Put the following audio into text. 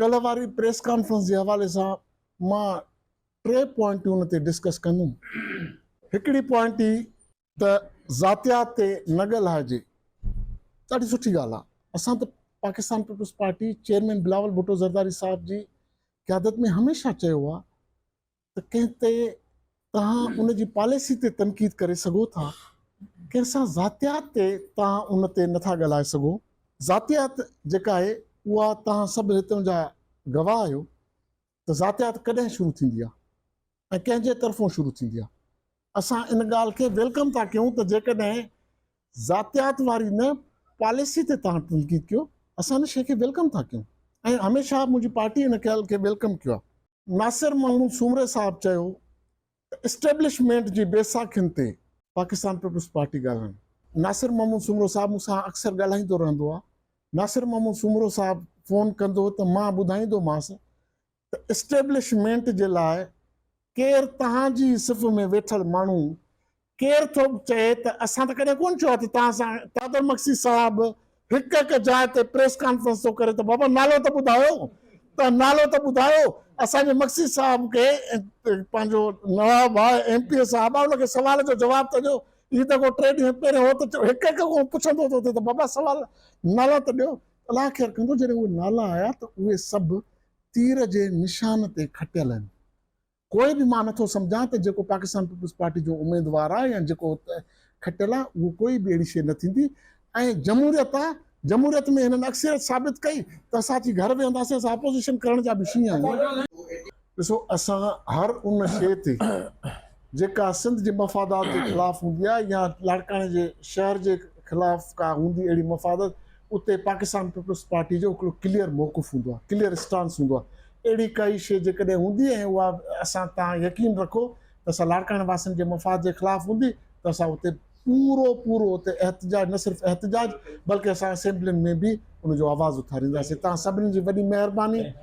ڪلهه واري press conference جي حوالي سان مان ٽي پوائنٽون ان تي ڊسڪس ڪندم. هڪڙي پوائنٽ هي ته ذاتيات تي نه ڳالهائجي، ڏاڍي سٺي ڳالهه آهي. اسان ته Pakistan Peoples Party chairman Bilawal Bhutto Zardari صاحب جي قيادت ۾ هميشه چيو آهي ته ڪنهن تي توهان ان جي پاليسي تي تنقيد ڪري سگهو ٿا، ڪنهن سان ذاتيات تي توهان ان تي نٿا ڳالهائي سگهو. ذاتيات جيڪا آهي اها توهان سڀ هتان جا گواهه آهيو ته ذاتيات ڪڏهن شروع ٿيندي آهي ۽ ڪنهن جي طرفون شروع ٿيندي آهي. اسان ان ڳالهه کي welcome ٿا ڪيون ته جيڪڏهن ذاتيات واري نه پاليسي تي توهان تنقيد ڪيو، اسان ان شيء کي welcome ٿا ڪيون ۽ هميشه منهنجي پارٽي ان ڳالهه کي welcome ڪيو آهي. ناصر محمود سومري صاحب چيو ته اسٽيبلشمينٽ جي بيساکين تي پاڪستان پيپلز پارٽي ڳالهائڻ. ناصر محمود سومرو صاحب مون سان اڪثر ڳالهائيندو رهندو آهي. ناصر محمود سومرو صاحب فون ڪندو ته مان ٻڌائيندومانس ته اسٽيبلشمينٽ جي لاء ڪير توهان جي صف ۾ ويٺل ماڻهو ڪير ٿو چئي ته اسان ته ڪڏهن ڪونه چيو آهي ته توهان سان قادر مگسي صاحب هڪ هڪ جاء تي پريس ڪانفرنس ٿو ڪري ته بابا نالو ته ٻڌايو ته نالو ته ٻڌايو اسان جي مگسي صاحب کي پنهنجو نواب آهي ايم پي اي صاحب آهي ان کي سوال جو جواب ته ڏيو هي ته ڪو ٽي ڏينهن پهريون هو ته هڪ هڪ کان پڇندو ٿو ٿئي ته بابا سوال نالا ته ڏيو الله خير ڪندو جڏهن اهي نالا آيا ته اهي سڀ تير جي نشان تي کٽيل آهن ڪوئي به مان نٿو سمجهان ته جيڪو پاڪستان پيپلز پارٽي جو اميدوار آهي يا جيڪو کٽيل آهي اهو ڪوئي به اهڙي شيء نه ٿيندي ۽ جمهوريت آهي جمهوريت ۾ هنن اڪثريت ثابت ڪئي ته اسان اچي گهر ويهنداسين اسان اپوزيشن ڪرڻ جا به شينهن آهيون. ڏسو اسان هر ان شيء تي جيڪا سنڌ جي مفادات جي خلاف هوندي آهي يا لاڙڪاڻي جي شهر جي خلاف ڪا هوندي اهڙي مفادت اتي پاڪستان پيپلز پارٽي جو هڪڙو ڪليئر موقف هوندو آهي ڪليئر اسٽانس هوندو آهي اهڙي ڪائي شيء جيڪڏهن هوندي ۽ اها اسان تان يقين رکو ته اسان لاڙڪاڻي واسين جي مفاد جي خلاف هوندي ته اسان اتي پورو پورو اتي احتجاج نه صرف احتجاج بلڪه اسان اسيمبلين ۾ به ان جو آواز اٿارينداسين. توهان سڀني جي وڏي مهرباني.